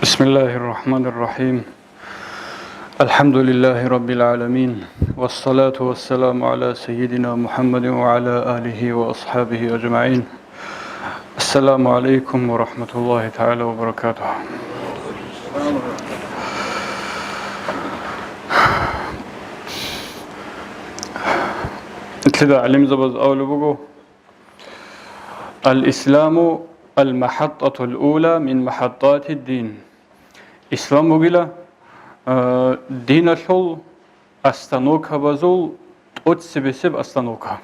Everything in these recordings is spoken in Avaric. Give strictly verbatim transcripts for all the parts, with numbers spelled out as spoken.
بسم الله الرحمن الرحيم. الحمد لله رب العالمين. والصلاة والسلام على سيدنا محمد وعلى آله وأصحابه أجمعين. السلام عليكم ورحمة الله تعالى وبركاته. Итлъида гӀалимзабаз авлу буго: الإسلام المحطة الأولى من محطات الدين. Ислам бугила, э, диналъул остановкабазул тӀоцебесеб остановка.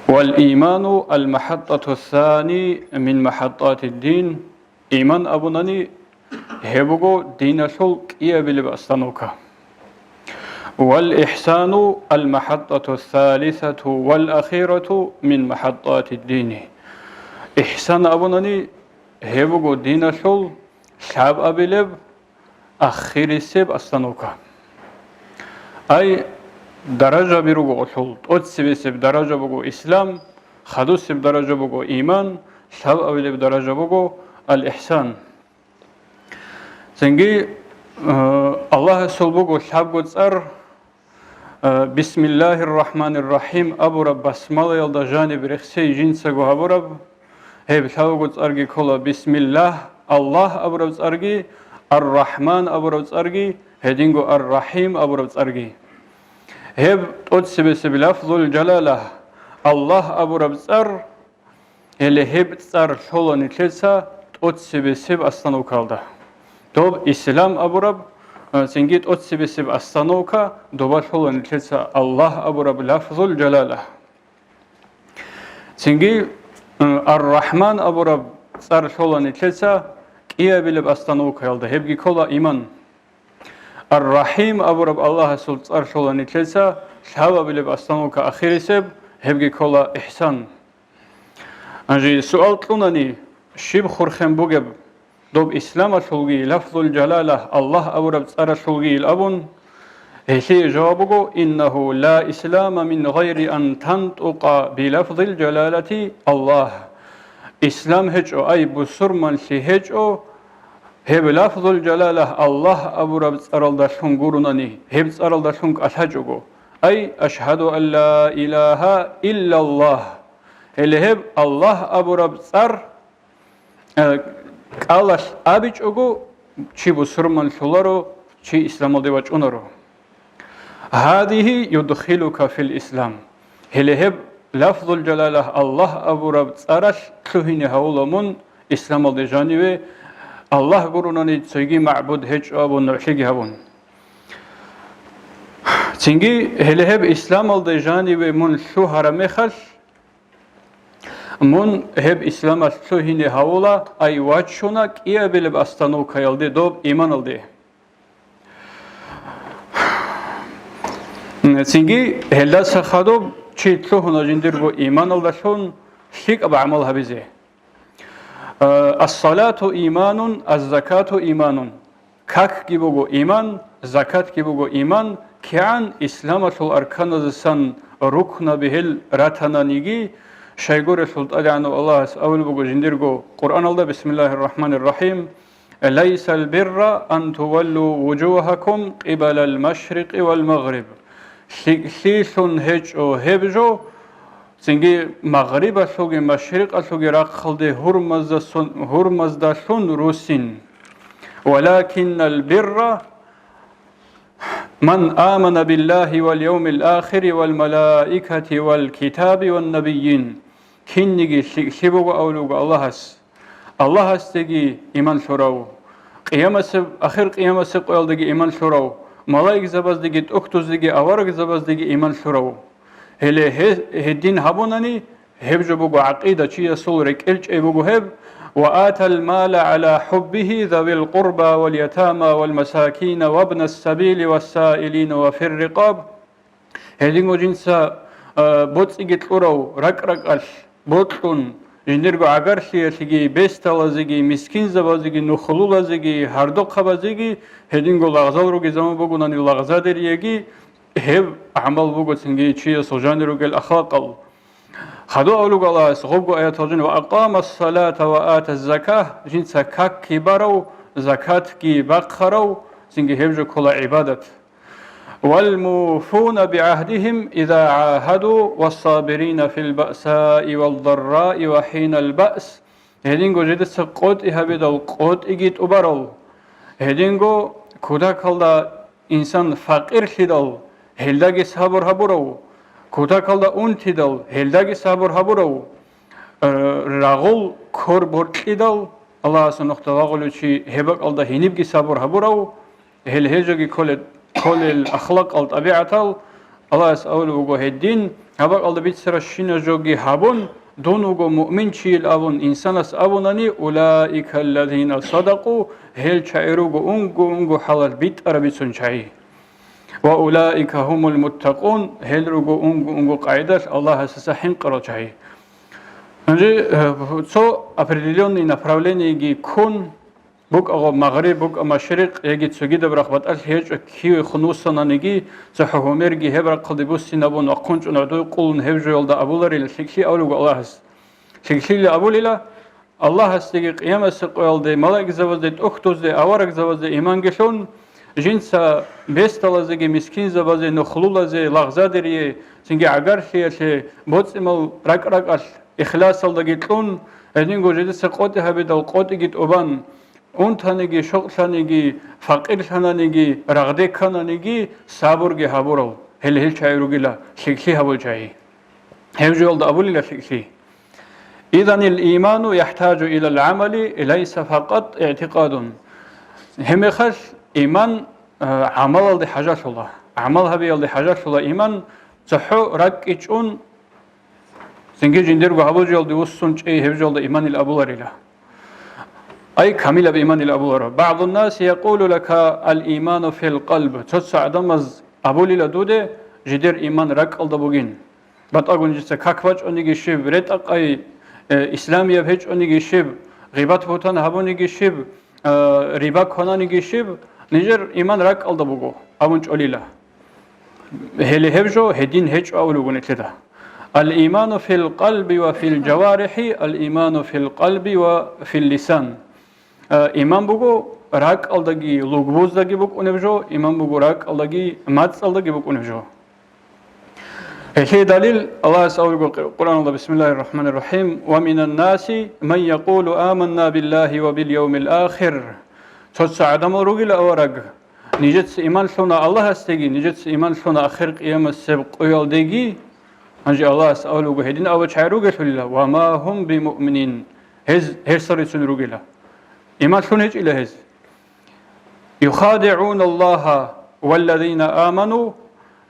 والإيمان المحطة الثاني من محطات الدين. Иман абунани, гьеб буго диналъул кӀиабилеб остановка. والإحسان المحطة الثالثة والأخيرة من محطات الدين. Ихсан абунани, гьеб буго диналъул лъабабилеб, ахирисеб остановка. Ай, даражаби руго гьелъул: тӀоцебесеб даража буго ислам, хадусеб даража буго иман, лъабабилеб даража буго ал-ихсан. Цинги, э, Аллагьасул буго лъабго цӀар, э, Бисмиллагьир рахӀманир рахӀим абураб басмалаялда жаниб рехсей жинцаго гьабураб. Гьеб лъабго цӀарги ккола Бисмиллагь, Аллагь абураб цӀарги, Ар-РахӀман абураб цӀарги, гьединго Ар-РахӀим абураб цӀарги. Гьеб тӀоцебесеб лафзул жалала, Аллагь абураб цӀар, гьеле гьеб цӀар лъола нилъеца тӀоцебесеб остановкалда. Доб ислам абураб, э, цинги тӀоцебесеб остановка доба лъола нилъеца Аллагь абураб лафзул жалала. Цинги, э, Ар-РахӀман абураб цӀар лъола нилъеца кӀиабилеб остановкаялда, гьебги ккола иман. Ар-РахӀим абураб Аллагьасул цӀар лъола нилъеца лъабабилеб остановка ахирисеб, гьебги ккола ихсан. Гьанже суал кьунани, щиб хурхен бугеб, доб исламалъулги, лафзул жалала Аллагь абураб цӀаралъулгийил абун, гьелъие жаваб буго: إنه لا إسلام من غير أن تنطق بلفظ الجلالة الله. Ислам гьечӀо, ай, бусурманлъи гьечӀо, гьеб лафзул жалала Аллагь абураб цӀаралдалъун гурунани, гьеб цӀаралдалъун кӀалъачӀого, ай, أشهد أن لا إله إلا الله. Гьеле гьеб Аллагь абураб цӀар, э, кӀалалъ абичӀого, чи бусурманлъуларо, чи исламалде вачӀунаро. هذه يدخلك في الإسلام. Гьеле гьеб лафзул жалала Аллагь абураб цӀаралъ лъугьине гьавула мун исламалде жаниве, Аллагь гурунани цоги магӀбуд гьечӀо абун нугӀлъиги гьабун. Цинги гьеле гьеб исламалде жаниве мун лъугьараб мехалъ, мун гьеб исламалъ лъугьине гьавула, ай, вачуна кӀиабилеб остановкаялде, доб иманалде. Цинги гьелдаса хадуб чи лъугьуна жиндирго иманалдалъун лъикӀаб гӀамал гьабизе. Э, الصلاة إيمان، الزكاة إيمان. Какги буго иман, закатги буго иман, кигӀан исламалъул арканазасан рукнаби гьел ратананиги, щайгурелъул ТӀадегӀанав Аллагьас абулеб буго жиндирго Къуръаналда: بسم الله الرحمن الرحيم، ليس البر أن تولوا وجوهكم قبل المشرق والمغرب. ЛъикӀлъилъун гьечӀо гьеб жо, цинги магърибалъулги машрикъалъулги рахъалде гьурмаздасун-, гьурмаздалъун руссин. ولكن البر من آمن بالله واليوم الآخر والملائكة والكتاب والنبيين. Кинниги лъикӀлъи буго абулеб буго Аллагьас. Аллагьасдаги иман лъурав, къиямасеб, ахир къиямасеб къоялдаги иман лъурав, малаикзабаздаги, тӀухьдуздаги, аварагзабаздаги иман лъурав. Гьеле гье-, гьедин гьабунани, гьеб жо буго гӀакъида, чиясул рекӀелчӀей буго гьеб: وآتى المال على حبه ذوي القربى واليتامى والمساكين وابن السبيل والسائلين وفي الرقاب. Гьединго жинца, а, боцӀиги кьурав ракӀ-ракӀалъ бокьун, жиндирго гӀагарлъиялъеги, бесдалазеги, мискинзабазеги, нухлулазеги, гьардухъабазеги, гьединго лагъзал ругезабан бугонани лагъзадериеги, гьеб гӀамал буго цинги чиясул жанир ругел ахлакъал. Хадув авлуго Аллагьас гъобго аятал жин: «Ва акъама салата ва ата зака», жинца какги барав, закатги бахъарав, цинги гьеб жо ккола гӀибадат. «Вал муфуна бигӀагьдигьим иза гӀагьаду, вассабирина фил баъсаи вал дарраи ва хӀинал баъс». Гьединго жидеца къотӀи гьабидал къотӀиги тӀубарав. Гьединго кутакалда инсан факъирлъидал, гьелдаги сабур гьабурав, кутакалда унтидал, гьелдаги сабур гьабурав, э, рагъул ккор боркьидал, Аллагьасул нухда вагъулев чи гьеб бакӀалда гьенибги сабур гьабурав, гьел гьежаги кколел, кколел ахлакъал, тӀабигӀатал, Аллагьас абулеб буго гьедин, гьаб бакӀалда бицаращина жоги гьабун, дун вуго муъминчийил абун инсанас абунани, «Улаика аллазина садакъу», гьел чагӀи руго унго-унго хӀалалъ битӀараб бицун чагӀи. «Ва улаика гьумул муттакъун», гьел руго унго-унго къайдалъ Аллагьасаса хӀинкъарал чагӀи. Гьанже, э, цо определённый направлениеги ккун, букӀа гъо магъриб, букӀа машрикъ, яги цогидаб рахъ батӀалъи гьечӀо, киве хун вуссананиги, цохӀо гьумерги гьеб рахъалде буссинабун вахъун чӀун гӀодой къулун гьеб жоялда абуларила лъикӀлъи абулеб буго Аллагьас. ЛъикӀлъила абулила, Аллагьасдеги Къиямасеб къоялде, малаикзабазде, тӀохьдузде, аварагзабазде иманги лъун, жинца бесдалазеги, мискинзабазе, нухлулазе, лагъзадерие, цинги гӀагарлъиялъе, боцӀи-мал ракӀ-ракӀалъ ихласалдаги кьун, гьединго жидеца къотӀи гьабидал къотӀиги тӀубан, унтаниги, щокълъаниги, факъирлъананиги, рагъде ккананиги, сабурги гьабурал, гьел гьел чагӀи ругила, лъикӀлъи гьабул чагӀи. Гьев жоялда абулила лъикӀлъи. Изанил иману яхӀтажу илал гӀамали лайса факъат игӀтикъадун. Гьебмехалъ иман, э, гӀамалалде хӀажалъула. ГӀамал гьабиялде хӀажалъула иман, цохӀо ракӀкӀичӀун, цинги жиндирго гьабужалде вуссун чӀей гьеб жоялда иманил абуларила. Ай, камилаб иманил абуларо. «БагӀдун наси якъулу лака ал иману фил къалб». Цо-цо гӀадамаз абулила дуде, жидер иман ракӀалда бугин. БатӀагун жица как бачӀониги щиб, ретӀа-къай, э, исламияб гьечӀониги щиб, гъибат-бугьтан гьабуниги щиб, э, риба квананиги щиб, нижер иман ракӀалда буго, абун чӀолила. Гьеле гьеб жо гьедин гьечӀо абулеб буго нилъеда. Ал-иману фил къалби ва фил жаварихӀи, ал-иману фил къалби ва фил лисан. Э, иман буго ракӀалдаги, лугбуздаги букӀунеб жо, иман буго ракӀалдаги, мацӀалдаги букӀунеб жо. Гьелъие далил, Аллагьас абулеб буго Къуръаналда, бисмиллагьир рахӀманир рахӀим: «Ва минан наси ман якъулу аманна биллагьи ва бил явмил ахир». Цо-цо гӀадамал ругила авараг, нижеца иман лъуна Аллагьасдеги, нижеца иман лъуна ахир къиямасеб къоялдеги, гьанже Аллагьас абулеб буго, гьедин абачагӀи ругелъулила, «ва ма гьум бимуъминин», гьез гьерсал рицун ругила. Иман лъун гьечӀила гьез. «ЮхадигӀуна Аллагьа валлазина аману»,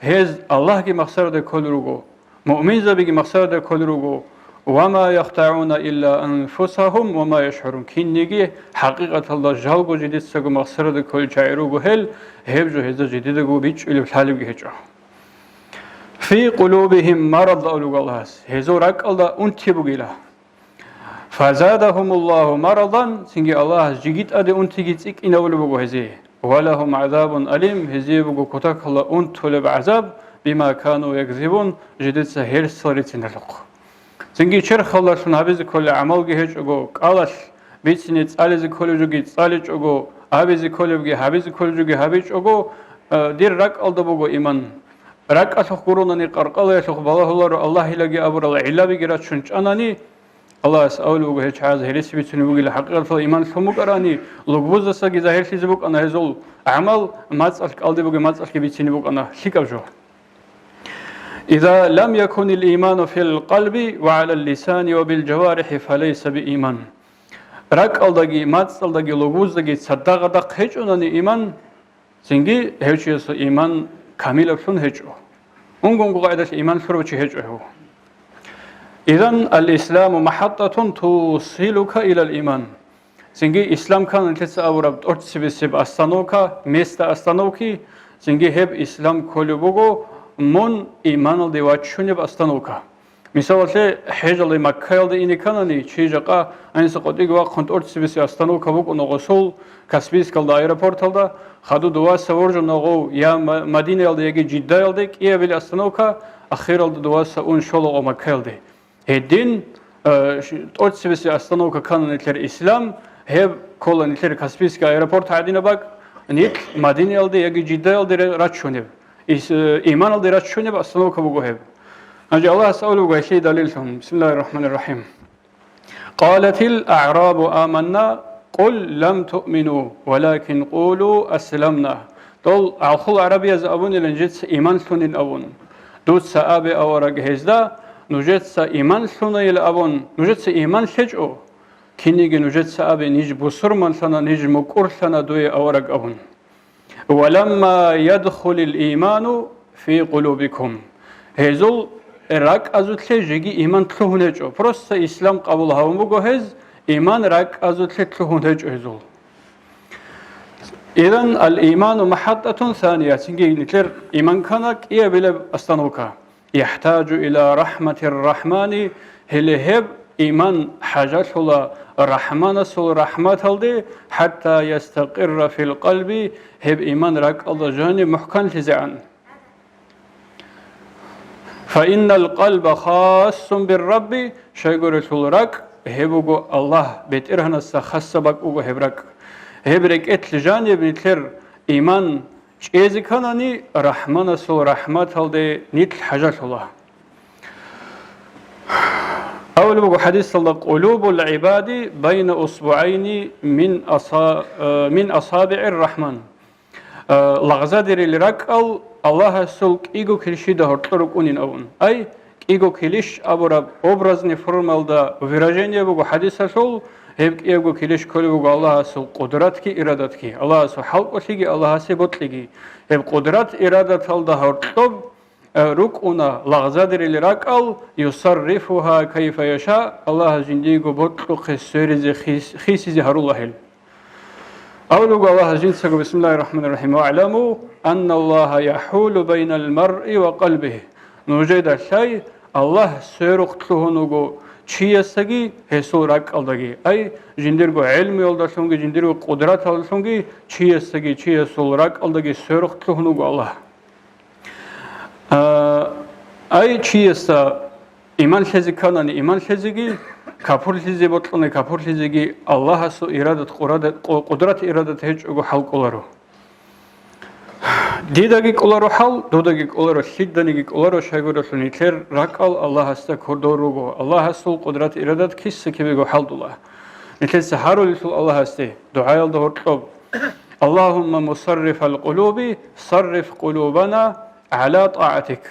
гьез Аллагьги махсарда кколел руго, муъминзабиги махсарда кколел руго, «ва ма яхдагӀуна илла анфусагьум ва ма яшгӀурун», кинниги хӀакъикъаталда жалго жидецаго махсарда кколел чагӀи руго гьел, гьеб жо гьезда жидедаго бичӀчӀулеб лъалебги гьечӀо. «Фи къулубигьим марад», абулеб буго Аллагьас, гьезул ракӀалда унти бугила. «Фазадагьумуллагьу марадан», цинги Аллагьас жеги тӀаде унтиги цӀикӀкӀинавулеб буго гьезие. «Ва лагьум гӀазабун алим», гьезие буго кутакалда унтулеб гӀазаб, «бима кану якзибун», жидеца гьерсал рицинарлъухъ. Цинги черхалдалъун гьабизе кколел гӀамалги гьечӀого, кӀалалъ бицине цӀализе кколеб жоги цӀаличӀого, абизе кколебги гьабизе кколеб жоги гьабичӀого, э, дир ракӀалда буго иман. РакӀалъухъ гуронани къаркъалаялъухъ балагьуларо Аллагьилаги абурал гӀиллабиги рачун чӀанани, Аллагьас абулеб буго, гьел чагӀаз гьереси бицунеб бугила, хӀакъикъаталда иман лъун букӀарани, лугбуздасаги загьирлъизе букӀана гьезул гӀамал, мацӀалъ кӀалдиб бугеб мацӀалъги бицине букӀана лъикӀаб жо. «Иза лам якунил иману фил къалби ва гӀалал лисани ва бил жаварихӀи фалайса би иман». РакӀалдаги, мацӀалдаги, лугбуздаги цадагъа-дагъ гьечӀунани иман, цинги гьев чиясул иман камилаблъун гьечӀо. Унго-унго къайдалъ иман лъурав чи гьечӀо гьев. Изан ал-исламу махӀаттатун тусилука илал иман. Цинги ислам ккана нилъеца абураб тӀоцебесеб остановка, место остановки, цинги гьеб ислам кколеб буго мун иманалде вачунеб остановка. Мисалалъе, хӀежалде Маккаялде ине кканани, чи жакъа гӀинса къотӀиги вахъун тӀоцебесеб остановка букӀуна гъосул Каспийскалда аэропорталда, хадув дуваса воржуна гъов я Ма-, Мадинаялде, яги Жиддаялде кӀиабилеб остановка, ахиралда дуваса ун щола гъов Маккаялде. Гьедин, э, ш-, тӀоцебесеб остановка ккана нилъер ислам, гьеб ккола нилъер Каспийский аэропорт гӀадинаб бакӀ, нилъ Мадинаялде яги Жиддаялде ре-, рачунеб. Ис-, э, иманалде рачунеб остановка буго гьеб. Гьанже Аллагьас абулеб буго гьелъие далиллъун. Бисмиллагьир рахӀманир рахӀим. قالت الأعراب آمنا قل لم تؤمنوا ولكن قولوا أسلمنا. Дол гӀалхул гӀарабияз абунилан жеца иман лъунин абун. Дуца абе, авараг, гьезда, нужеца иман лъунайил абун, нужеца иман лъечӀо. Кинниги нужеца абе, ниж бусурманлъана, ниж мукӀурлъана дуе, авараг, абун. ولما يدخل الإيمان في قلوبكم. Гьезул ракӀазулъе жеги иман лъугьун гьечӀо. Просто ислам къабул гьавун буго гьез, иман ракӀазулъе лъугьун гьечӀо гьезул. Идан ал-иману махӀатӀатун сания, цинги нилъер иман ккана кӀиабилеб остановка. يحتاج إلى رحمة الرحمن, гьеле гьеб иман хӀажалъула РахӀманасул рахӀматалде, حتى يستقر في القلب, гьеб иман ракӀалда жаниб мухӀканлъизегӀан. فإن القلب خاص بالرب, щайгурелъул ракӀ гьеб буго Аллагь, БетӀергьанасда хасаб бакӀ буго гьеб ракӀ. Гьеб рекӀелъ жаниб нилъер иман чӀезе кканани, РахӀманасул рахӀматалде нилъ хӀажалъула. Абулеб буго хӀадисалда: قلوب العباد بين أصبعين من أصا-, э, من أصابع الرحمن. Э, лагъзадерил ракӀал Аллагьасул кӀиго килщида гьоркьор рукӀунин абун. Ай, кӀиго килищ абураб образный формалда выражение буго хӀадисалъул, гьеб кӀиябго килищ кколеб буго Аллагьасул къудратги ирадатги, Аллагьасул хӀалкӀолъиги, Аллагьасе бокьиги. Гьеб къудрат-ирадаталда гьоркьоб, э, рукӀуна лагъзадерил ракӀал, يصرفها كيف يشاء, Аллагьас жиндиего бокьухъе сверизе хис-, хисизе гьарула гьел. Абулеб буго Аллагьас жинцаго: بسم الله الرحمن الرحيم. واعلموا أن الله يحول بين المرء وقلبه. Нужеда лъай, Аллагь сверухъ лъугьун вуго чиясдаги гьесул ракӀалдаги. Ай, жиндирго гӀелмуялдалъунги, жиндирго къудраталдалъунги чиясдаги, чиясул ракӀалдаги сверухъ лъугьун вуго Аллагь. А, ай, чиясда иман лъезе кканани иман лъезеги, капурлъизе бокьани капурлъизеги Аллагьасул ирадат, къурада-, къу-, къудрат-ирадат гьечӀого хӀал кӀоларо. Дидаги кӀоларо хӀал, дудаги кӀоларо, лъиданиги кӀоларо, щайгурелъул нилъер ракӀал Аллагьасда кодор руго, Аллагьасул къудрат-ирадат киса-кибего хӀалтӀула. Нилъеца гьарулелъул Аллагьасде, дугӀаялда гьоркьоб: اللهم مصرف القلوب صرف قلوبنا على طاعتك.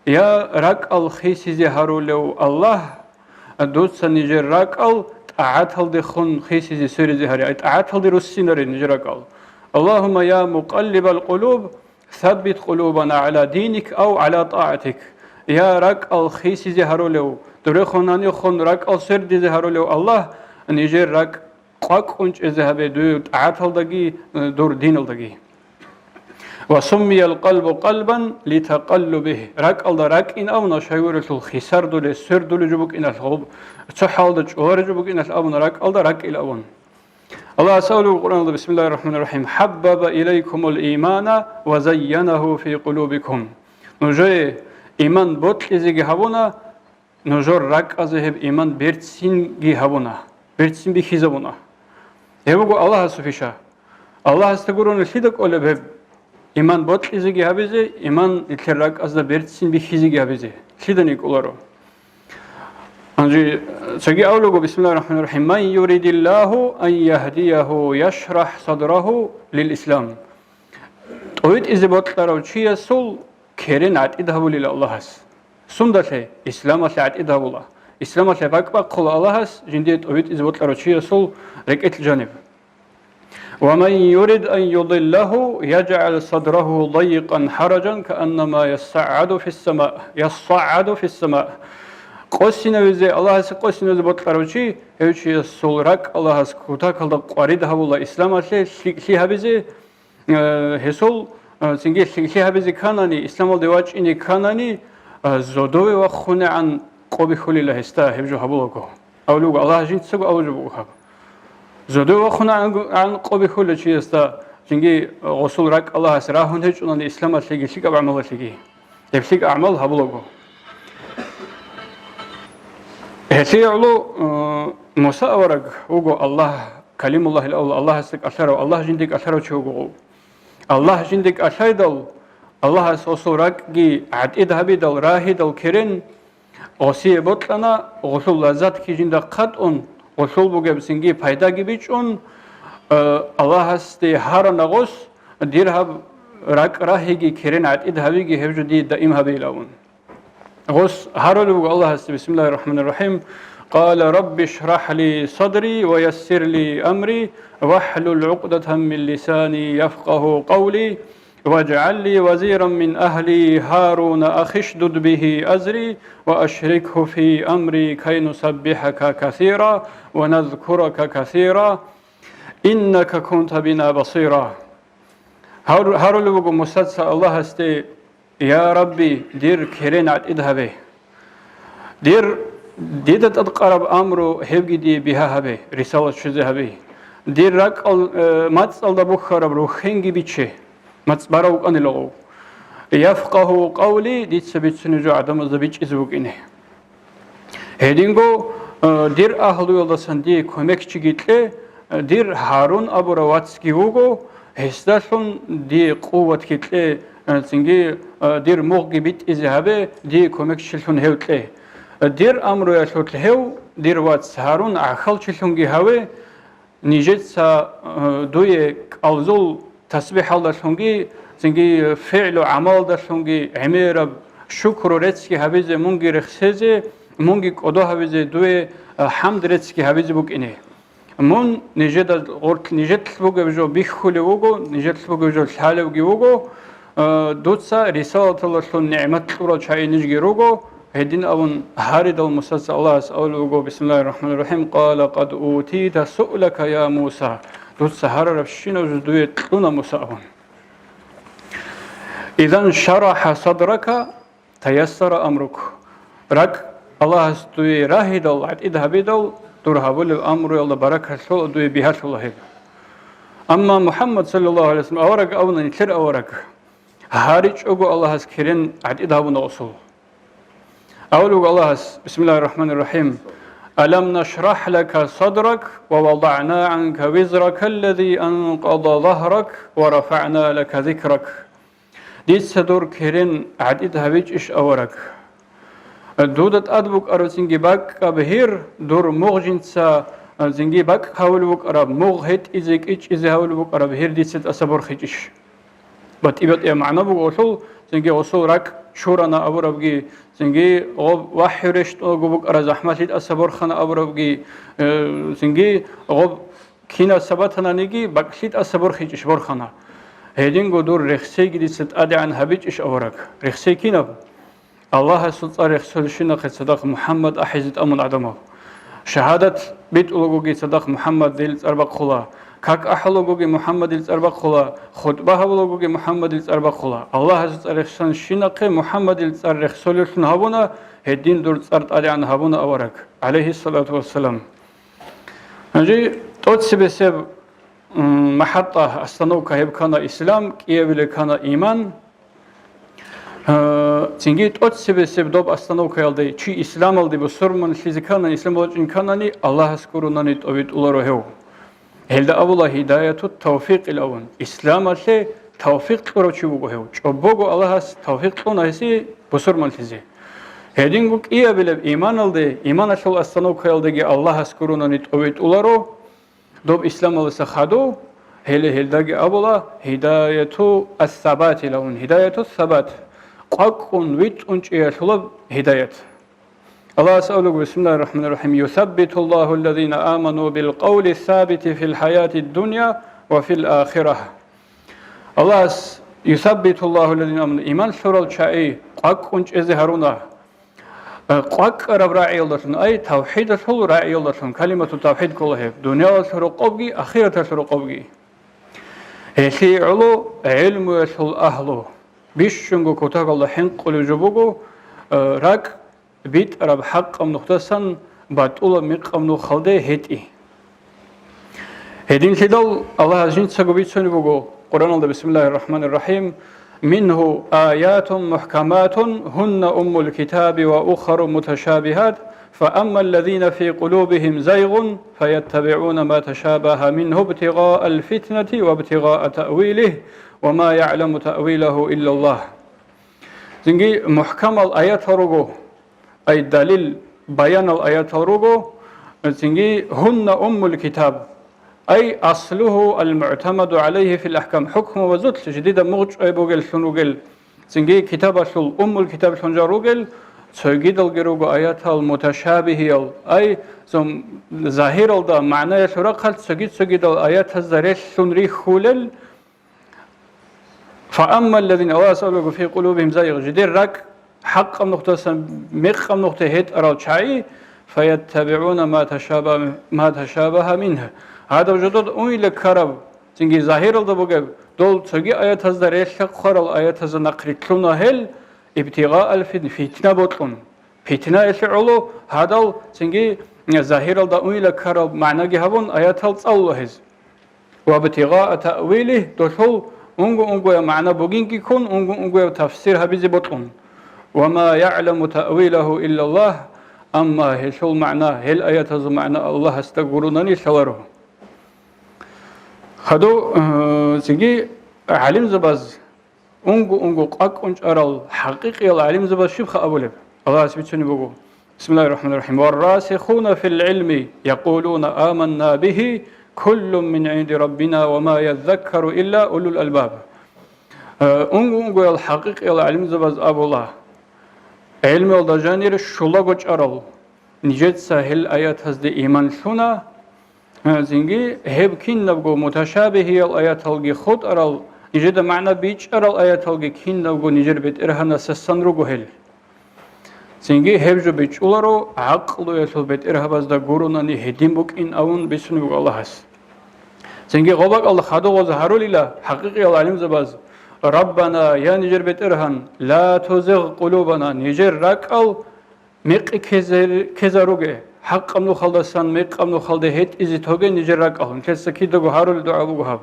Я ракӀал хисизе гьарулев Аллагь, дуца нижер ракӀал тӀагӀаталдехун хисизе, сверизе гьаре. Ай, тӀагӀаталде руссинаре нижер ракӀал. اللهم يا مقلب القلوب ثبت قلوبنا على دينك أو على طاعتك. Я ракӀал хисизе гьарулев, дурехун гьанихун ракӀал свердизе гьарулев Аллагь, нижер ракӀ къвакӀун чӀезе гьабе дуе тӀагӀаталдаги, э, дур диналдаги. وسمي القلب قلبا لتقلبه. РакӀалда ракӀин абуна, щайгурелъул хисардулей, свердулей жо букӀиналъ, гъоб-, цо хӀалда чӀоларей жо букӀиналъ абуна, ракӀалда ракӀил абун. Аллагьас абулеб Къуръаналда: بسم الله الرحمن الرحيم. حبب إليكم الإيمان وزينه في قلوبكم. Нужее иман бокьизеги гьабуна, нужер ракӀазе гьеб иман берцинги гьабуна, берцин бихьизабуна. Гьеб буго Аллагьасул пиша. Аллагьасда гурони лъида кӀолеб гьеб иман бокьизеги гьабизе, иман нилъер ракӀазда берцин бихьизеги гьабизе? Лъиданиги кӀоларо. Гьанже цоги абулаго, بسم الله الرحمن الرحيم. من يرد الله أن يهديه يشرح صدره للإسلام. ТӀовитӀизе бокьарав чиясул керен гӀатӀид гьабулила Аллагьас. Сундалъе? Исламалъе гӀатӀид гьабула. Исламалъе бакӀ бахъула Аллагьас жиндие тӀовитӀизе бокьарав чиясул рекӀелъ жаниб. ومن يرد أن يضله يجعل صدره ضيقا حرجا كأنما يصعد في السماء، يصعد في السماء. Къосинавизе, Аллагьасе къосинавизе бокьарав чи, гьев чиясул ракӀ Аллагьас кутакалда къварид гьабула исламалъе, лъикӀлъи гьабизе, Э, гьесул, э, цинги лъикӀлъи гьабизе кканани, исламалде вачӀине кканани, э, зодове вахъунегӀан къо бихьулила гьесда, гьеб жо гьабулаго. Абулеб буго, Аллагь жинцаго абулеб буго гьаб. Зодове вахъунегӀан къо бихьула чиясда, цинги, э, гъосул ракӀ Аллагьас рагьун гьечӀунани исламалъеги лъикӀаб гӀамалалъеги. Гьеб лъикӀ гӀамал гьабулаго. Гьелъие гӀоло, э, Муса авараг вуго Аллагь, Калимуллагьил авлу, Аллагьасда кӀалъарав, Аллагь жинде кӀалъарав чи вуго. Аллагь жинде кӀалъайдал, Аллагьас гъосул ракӀги гӀатӀид гьабидал, рагьидал керен гъосие бокьана, гъолъул лаззатги жинда хъатӀун, гъолъул бугебцинги пайдаги бичӀчӀун, э, Аллагьасде гьарана гъос, дир гьаб ракӀ рагьиги керен гӀатӀид гьавиги гьеб жо дие даим гьабейилавун. Гъос гьарулев вуго Аллагьасде, бисмиллагьир рахӀманир рахӀим, «Къала рабби шрахӀ ли садри ва яссир ли амри, вахӀлул гӀукъдатан мин лисани яфкъагьу къавли, ваджгӀал ли вазиран мин агьли Гьаруна ахи шдуд бигьи азри ва ашрикгьу фи амри кай нусаббихӀака касира ва назкурака касира, иннака кунта бина басира». Гьар-, гьарулев вуго Мусаца Аллагьасде, «Я Рабби, дир керен гӀатӀид гьабе. Дир, дида тӀадкъараб амру гьебги дие бигьа гьабе, рисалат щвезе гьабе. Дир ракӀал, э, мацӀалда бухьараб рухьенги бичче, мацӀ барав вукӀанила гъов. Яфкъагьу къавли, дица бицунеб жо гӀадамазда бичӀчӀизе букӀине». Гьединго, э, дир агьлуялдасан дие кумекчиги кье, э, дир Гьарун абурав вацги вуго, гьесдалъун дие къуватги кье, э, цинги, э, дир мугъги битӀизе гьабе, дие кумекчилъун гьев кье. Э, дир амруялъулъ гьев, дир вац Гьарун, гӀахьалчилъунги гьаве, нижеца, э, дуе кӀалзул тасбихӀалдалъунги, цинги фигӀлу гӀамалдалъунги гӀемераб шукру реццги гьабизе мунги рехсезе, мунги кӀодо гьабизе дуе, э, хӀамд реццги гьабизе букӀине. Мун нижеда гъоркь-, нижетлъ бугеб жо бихьулев вуго, нижетлъ бугеб жо лъалевги вуго, э, дуца рисалаталдалъун нигӀмат кьурал чагӀи нижги руго, гьедин абун гьаридал Мусаца Аллагьас абулеб буго, бисмиллагьир рахӀманир рахӀим, «Къала къад утита суълака, я Муса», дуца гьарарабщинаб жо дуе кьуна, Муса, абун. «Изан шарахӀа садрака, таяссара амрук». РакӀ Аллагьас дуе рагьидал, гӀатӀид гьабидал, дур гьабулеб амруялда баракат лъола, дуе бигьалъула гьеб. Амма МухӀаммад, саллаллагьу гӀалайгьи ва саллам, авараг абуна, нилъер авараг, гьаричӀого Аллагьас керен гӀатӀид гьабуна гъосул. Авлуг Аллагьас, бисмиллагьир рахӀманир рахӀим, «Алам нашрахӀ лака садрак ва вадагӀна гӀанка визрака аллази анкъада загьрак ва рафагӀна лака зикрак». Дица дур керен гӀатӀид гьабичӀищ, авараг? Дуда тӀад букӀараб цинги бакӀаб гьир, дур мугъ жинца, а, цинги бакӀ гьавулеб букӀараб, мугъ гьетӀизе, кӀичӀизе гьавулеб букӀараб гьир дица тӀаса борхичӀищ? БатӀи-батӀияб магӀна буго гъолъул, цинги гъосул ракӀ чурана абурабги, цинги гъоб вахӀю рещтӀунаго букӀараб захӀмалъи тӀаса борхана абурабги, э, цинги гъоб кинаб сабатананиги, бакӀлъи тӀаса борхичӀищ борхана. Гьединго дур рехсейги дица тӀадегӀан гьабичӀищ, авараг? Рехсей кинаб? Аллагьасул цӀар рехсолщинахъе цадахъ МухӀаммад ахӀизе тӀамун гӀадамал. Шагьадат битӀулагоги цадахъ МухӀаммадил цӀар бахъула. Как ахӀулагоги МухӀаммадил цӀар бахъула. ХутӀба гьабулагоги МухӀаммадил цӀар бахъула. Аллагьасул цӀар рехсанщинахъе МухӀаммадил цӀар рехсолевлъун гьабуна, гьедин дур цӀар тӀадегӀан гьабуна авараг, гӀалайгьиссалату вассалам. Гьанже тӀоцебесеб, м, махӀатӀа, остановка гьеб ккана ислам, кӀиабилеб ккана иман. Гьа, цинги тӀоцебесеб доб остановкаялде чи исламалде бусурманлъизе кканани, ислам бачӀин кканани, Аллагьас гуронани тӀовитӀуларо гьев. Гьелда абула гьидаятут тавфикъил авун. Исламалъе тавфикъ кьурав чи вуго гьев. ЧӀобого Аллагьас тавфикъ кьуна гьесие бусурманлъизе. Гьединго кӀиабилеб иманалде, иманалъул остановкаялдеги Аллагьас гуронани тӀовитӀуларо. Доб исламалдаса хадув, гьеле гьелдаги абула гьидаяту ас-сабатилавун, гьидаяту сабат, къвакӀун витӀун чӀиялъулаб гьидаят. Аллагьас абулеб, бисмиллагьир рахӀманир рахӀим, «Юсаббитуллагьу аллазина аману бил къавли сабити фил хӀаяти дунья ва фил ахира». Аллагьас, «Юсаббитуллагьу аллазина аману», иман лъурал чагӀи къвакӀун чӀезе гьаруна. Э, къвакӀараб рагӀиялдалъун, ай, тавхӀидалъул рагӀиялдалъун, калимату тавхӀид ккола гьеб, дуниялалъул рокъобги, ахираталъул рокъобги. Гьелъие гӀоло гӀелмуялъул агьлу, бищунго кутакалда хӀинкъулев жо буго, э, ракӀ битӀараб хӀакъаб нухдасан батӀулаб микъаб нухалде гьетӀи. Гьединлъидал Аллагьас жинцаго бицунеб буго Къуръаналда, бисмиллагьир рахӀманир рахӀим, «Мингьу аятун мухӀкаматун, гьунна уммул китаби ва ухару муташабигьат, فأما الذين في قلوبهم زيغ فيتبعون ما تشابه منه ابتغاء الفتنة وابتغاء تأويله وما يعلم تأويله إلا الله. Цинги мухӀкамал аятал руго, ай далил баянал аятал руго, цинги гьунна уммул китаб, ай аслугьу ал-мугӀтамаду гӀалайгьи фил ахӀкам, хӀукму ва зулъ жидида мугъчӀвай бугеллъун ругел, цинги китабалъул уммул китаблъун жал ругел, цогидалги руго аятал муташабигьиял, ай, зум-, загьиралда, магӀнаялъул рахъалъ цоги-цогидал аятазда релълъун рихьулел, فأما الذين, Аллагьас абулаго, في قلوبهم زيغ, жидер ракӀ хӀакъаб нухдасан мекъаб нухде гьетӀарал чагӀи, فيتبعون ما تشابه, ما تشابه منه, гьадаб жодор уйла ккараб, цинги загьиралда бугеб, дол цоги аятазда релълъа хъварал аятазда нахърилълъуна гьел, ابتغاء الفتنة, фитна бокьун. Питнаялъе гӀоло гьадал цинги загьиралда уйла ккарал магӀнаги гьабун, аятал цӀалула гьез. وابتغاء تأويله, долъул унго-унгояб магӀна бугинги ккун, унго-унгояб тафсир гьабизе бокьун. وما يعلم تأويله إلا الله, амма гьелъул магӀна, гьел аятазул магӀна Аллагьасда гуронани лъаларо. Гьадув, э, цинги гӀалимзабаз Унго-унго къвакӀун чӀарал хӀакъикъиял гӀалимзабаз щибха абулеб? Аллагьас бицунеб буго. بسم الله الرحمن الرحيم. والراسخون في العلم يقولون آمنا به كل من عند ربنا وما يذكر إلا أولو الألباب. Э, унго-унгоял хӀакъикъиял гӀалимзабаз абула, гӀелмуялда жанир щулаго чӀарал, нижеца гьел аятазде иман лъуна, Гьа, цинги гьеб кинабго муташабигьиял аяталги хутӀарал, нижеда магӀна бичӀчӀарал аяталги кинабго нижер БетӀергьанасдасан руго гьел. Цинги гьеб жо бичӀчӀуларо гӀакълуялъул бетӀергьабазда гуронани гьедин букӀин абун бицунеб буго Аллагьас. Цинги гъобакӀалда хадугъазе гьарулила хӀакъикъиял гӀалимзабаз: «Раббана, я нижер БетӀергьан, ла тузигъ къулубана, нижер ракӀал мекъи ккезе-, ккезаруге, хӀакъаб нухалдасан мекъаб нухалде гьетӀизе тоге нижер ракӀал». Нилъеца кидаго гьарулел дугӀа буго гьаб.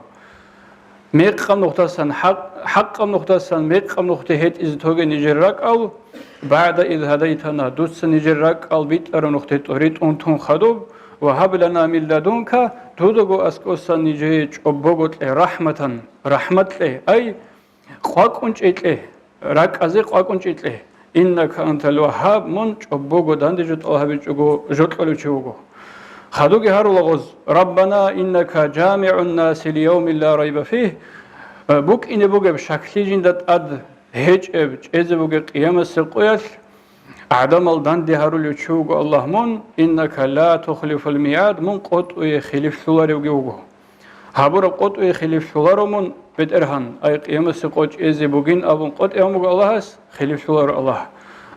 Мекъаб нухдасан хӀакъ-, хӀакъаб нухдасан мекъаб нухде гьетӀизе тоге нижер ракӀал, «багӀда из гьадайтана», дуца нижер ракӀал битӀараб нухде тӀоритӀун тун хадуб, «ва гьаб лана мин ладунка», дудаго аскӀосан нижее чӀобого кье, «рахӀматан», рахӀмат кье, ай, КъвакӀун чӀикье, ракӀазе къвакӀун чӀикье. Иннака антал вагьаб, мун чӀобого данде жо тӀалаб гьабичӀого жо кьолев чи вуго. Хадуги гьарула гъоз: «Раббана, иннака жамигӀун наси лияумин ла райба фигь», букӀине бугеб, щаклъи жинда тӀад гьечӀеб, чӀезе бугеб къиямасеб къоялъ, гӀадамал данде гьарулев чи вуго Аллагь мун, «иннака ла тухлифул мигӀад», мун къотӀуе хилифлъуларевги вуго. Гьабураб къотӀуе хилифлъуларо мун, БетӀергьан, ай, къиямасеб къо чӀезе бугин абун къотӀи гьабун буго Аллагьас, хилифлъуларо Аллагь.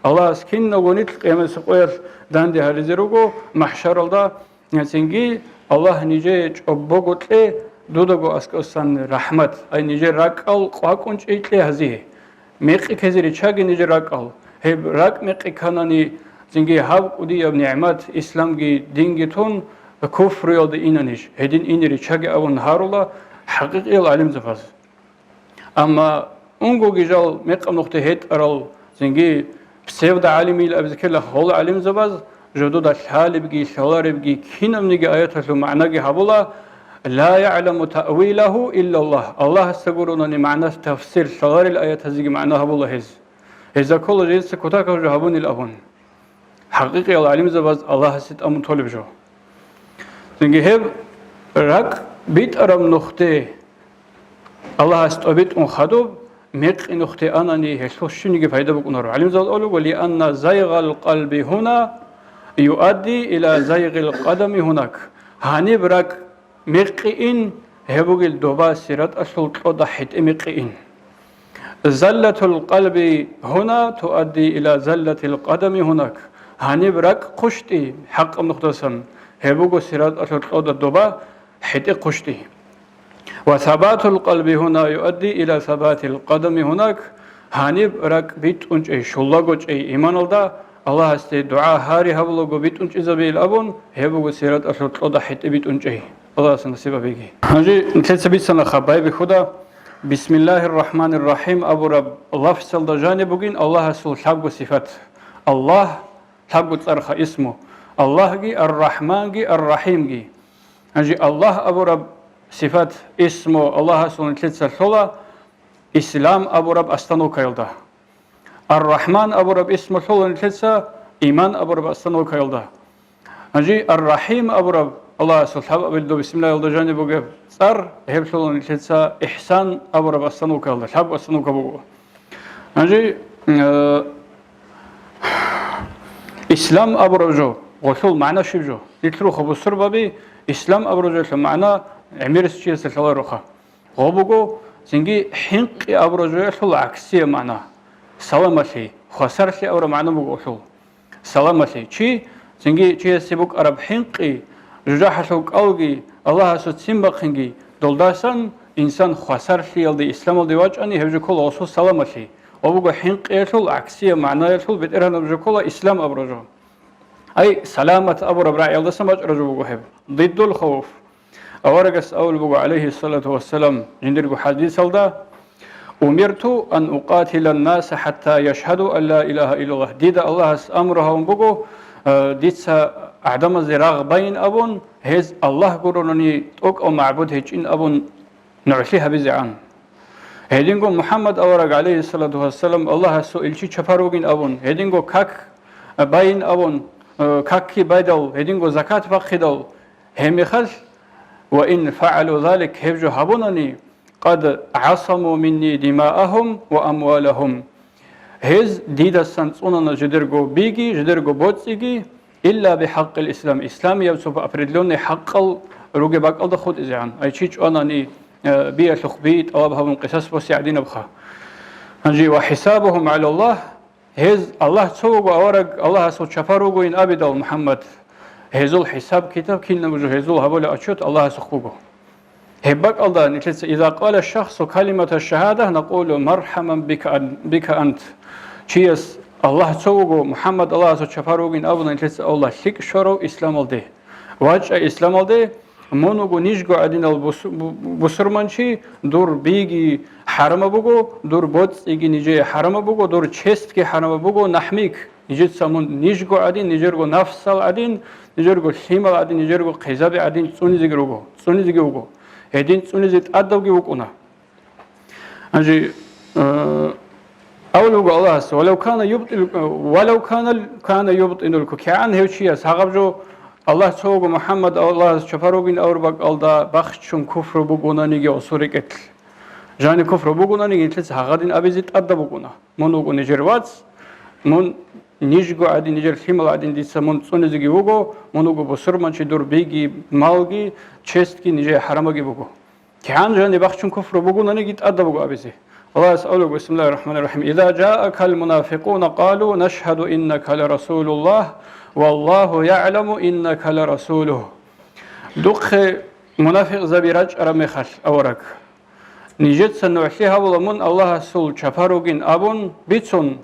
Аллагьас киналго нилъ къиямасеб къоялъ данде гьаризе руго, махӀшаралда, цинги Аллагь нижее чӀобого кье, дудаго аскӀосан рахӀмат, ай, нижер ракӀал къвакӀун чӀикье гьазие. Мекъи ккезе риччаги нижер ракӀал. Гьеб ракӀ мекъи кканани, цинги гьаб кӀудияб нигӀмат, исламги динги тун, куфруялде инанищ, гьедин ине риччаги абун гьарула хӀакъикъиял гӀалимзабаз. Амма унгоги жал мекъаб нухде гьетӀарал, цинги псевдогӀалимил абизе ккела гьол гӀалимзабаз, жодода лъалебги, лъаларебги, кинабниги аяталъул магӀнаги гьабула, «ла ягӀламу таъвилагьу иллаллагь», Аллагьасда гуронани магӀна, тафсир, лъаларел аятазеги магӀна гьабула гьез. Гьезда ккола жинца кутакаб жо гьабунил абун. ХӀакъикъиял гӀалимзабаз Аллагьасе тӀамун толеб жо. Цинги гьеб ракӀ битӀараб нухде Аллагьас тӀобитӀун хадуб, мекъи нухде анани, гьелъул щибниги пайда букӀунаро. ГӀалимзабаз абулеб буго: «Лианна зайгъал къалби гьуна юадди иля зайгъил къадами гьунак». Гьаниб ракӀ мекъи ин, гьеб бугел доба сираталъул кьода хӀетӀе мекъи ин. «Заллатул къалби гьуна туадди иля заллатил къадами гьунак». Гьаниб ракӀ хъущтӀи, хӀакъаб нухдасан, гьеб буго сираталъул кьода доба хӀетӀе хъущтӀи. «Ва сабатул къалби гьуна юадди иля сабатил къадами гьунак». Гьаниб ракӀ битӀунчӀей, щулагочӀей иманалда, Аллагьасде дугӀа гьари гьабулаго битӀунчӀизабейил абун, гьеб буго сираталъул кьода хӀетӀе битӀунчӀей. Аллагьас насиб гьабеги. Гьанже нилъеца бицана хабай бихьуда, «Бисмиллагьир рахӀманир рахӀим» абураб лафзалда жаниб бугин Аллагьасул лъабго сифат. Аллагь, лъабго цӀарха исму. Аллагьги, Ар-Рахманги, Ар-Рахимги. Гьанже Аллагь абураб сифат, исму Аллагьасул нилъеца лъола Ислам абураб остановкаялда. Ар-Рахман абураб исму лъола нилъеца иман абураб остановкаялда. Гьанже Ар-Рахим абураб Аллагьасул лъабабилда бисмиллагьиялда жаниб бугеб цӀар, гьеб лъола нилъеца Ихсан абураб остановкаялда, лъабаб остановка буго. Гьанже, э, Ислам абураб жо, гъолъул магӀна щиб жо? Нилъ руха бусурбаби, Ислам абураб жоялъул магӀна гӀемерисев чиясе лъалароха. Гъо буго, цинги хӀинкъи абураб жоялъул гӀаксияб магӀна. Саламалъи, хвасарлъи абураб магӀна буго гъолъул. Саламалъи. Чи, цинги чиясе букӀараб хӀинкъи, жужахӀалъул кӀалги, Аллагьасул ццин бахъинги, долдасан инсан хвасарлъиялде, исламалде вачӀани, гьеб жо ккола гъосул саламалъи. Ва буго хӀинкъиялъул, гӀаксияб магӀнаялъул БетӀергьанаб жо ккола Ислам абураб жо. Ай, саламат абураб рагӀиялдасан бачӀараб жо буго гьеб. Диддул хавф. Аварагас абулеб буго, гӀалайгьиссалату вассалам, жиндирго хӀадисалда: «Умирту ан укъатила ннаса хӀатта яшгьаду ан ла илагьа иллаллагь». Дида Аллагьас амру гьабун буго, э, дица гӀадамазде рагъ байин абун, гьез Аллагь гурони тӀокӀав магӀбуд гьечӀин абун нугӀлъи гьабизегӀан. Гьединго МухӀаммад авараг, гӀалайгьиссалату вассалам, Аллагьасул илчи чапар вугин абун, гьединго как байин абун, э, какги байдал, гьединго закат бахъидал, гьеб мехалъ, «Ва ин фагӀалу залик», гьеб жо гьабунани, «къад гӀасаму минни димаахум ва амвалахум». Гьез дидасан цӀунана жидерго биги, жидерго боцӀиги, илла бихӀакъил ислам, исламияб цо определённый хӀакъал ругеб бакӀалда хутӀизегӀан. Ай чи чӀванани, э, биялъухъ би тӀалаб гьабун къисас босе гӀадинабха. Гьанже, «ва хӀисабухум гӀалаллагь», гьез Аллагь цо вуго, авараг Аллагьасул чапар вугоин абидал, МухӀаммад, гьезул хӀисаб-китаб, кинаб жо гьезул гьабулеб отчёт Аллагьасухъ буго. Гьеб бакӀалда нилъеца: «Иза къала шахсу калимата шагьада, накъулу мархӀаман бика ан-, бика ант». Чияс Аллагь цо вуго, МухӀаммад Аллагьасул чапар вугин абуна, нилъеца абула: «ЛъикӀ щварав исламалде. ВачӀа исламалде, мун вуго нижго гӀадинал бусу-, бу-, бусурманчи, дур биги хӀарамаб буго, дур боцӀиги нижее хӀарамаб буго, дур честги хӀарамаб буго, нахӀмик». Нижеца мун нижго гӀадин, нижерго нафсал гӀадин, нижерго лъимал гӀадин, нижерго хъизаби гӀадин цӀунизеги руго, цӀунизеги вуго. Гьедин цӀунизе тӀадабги вукӀуна. Гьанже, э, абулеб буго Аллагьас: «Валав кана юбтил-, валав кана, кана юбтинул ку-», кигӀан гьев чияс гьагъаб жо, Аллагь цо вуго, МухӀаммад Аллагьас чапар вугин авр бакӀалда бахчун куфру бугунаниги гъосул рекӀелъ. Жани куфру бугунаниги, нилъеца гьагъадин абизе тӀадаб букӀуна. Мун вуго нижер вац, мун нижго гӀадин, нижер лъимал гӀадин дица мун цӀунизеги вуго, мун вуго бусурманчи, дур биги, малги, честги нижее хӀарамаги буго. КигӀан жани бахчун куфру бугунаниги тӀадаб буго абизе. Аллагьас абулеб: «Бисмиллагьир рахӀманир рахӀим. Иза жаакал мунафикъуна къалу нашгьаду иннака ла расулуллагь, валлагьу ягӀламу иннака ла расулугь». Духъе мунафикъзаби рачӀараб мехалъ, авараг, нижеца нугӀлъи гьабула мун Аллагьасул чапар вугин абун бицун,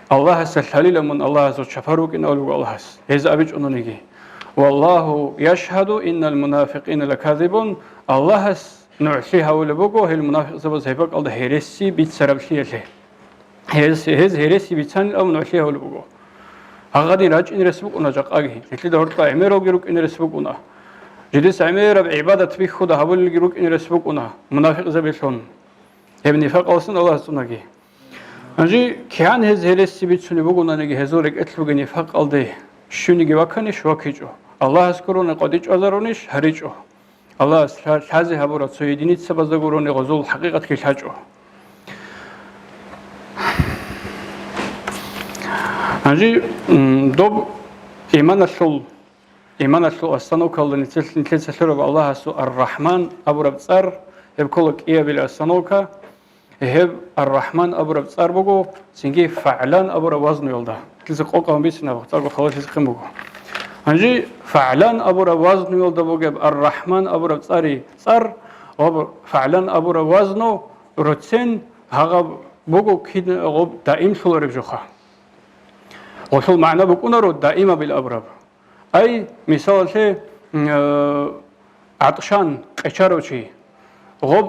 Аллагьасда лъалила мун Аллагьасул чапар вукӀин абулеб буго Аллагьас, гьез абичӀонаниги. «Валлагьу яшгьаду иннал мунафикъина лаказибун», Аллагьас нугӀлъи гьавулеб буго гьел мунафикъзабаз гьеб бакӀалда гьереси бицараблъиялъе. Гьез, гьез гьереси бицанилан нугӀлъи гьавулеб буго. Гьагъадин рачӀине рес букӀуна жакъаги, гьелъида гьоркьа гӀемералги рукӀине рес букӀуна. Жидеса гӀемераб гӀибадат бихьуда гьабулелги рукӀине рес букӀуна мунафикъзабилъун. Гьеб нифакъалъун Аллагьас цӀунаги. Гьанже кигӀан гьез гьереси бицунеб бугонаниги, гьезул рекӀелъ бугеб нифакъалде щуниги ваканищ? ВакичӀо. Аллагьас гурони къватӀичӀвазарунищ? ГьаричӀо. Аллагьас лъа-, лъазе гьабураб цо единицабазда гурони гъозул хӀакъикъатги лъачӀо. Гьанже, м, доб иманалъул, иманалъул остановкалда нилъел-, нилъеца лъураб Аллагьасул Ар-Рахман абураб цӀар, гьеб ккола кӀиабилеб остановка. Гьеб Ар-Рахман абураб цӀар буго, цинги ФагӀлан абураб вазнуялда. Гьелъица къокъ гьабун бицина, цӀакъго халалъизе хъин буго. Гьанже ФагӀлан абураб вазнуялда бугеб Ар-Рахман абураб цӀари цӀар ва ФагӀлан абураб вазну роцен гьагъаб буго кин гъоб даимлъулареб жоха. Гъолъул магӀна букӀунаро даимабил абураб. Ай, мисалалъе, м, э, гӀатӀшан, къечарав чи, гъоб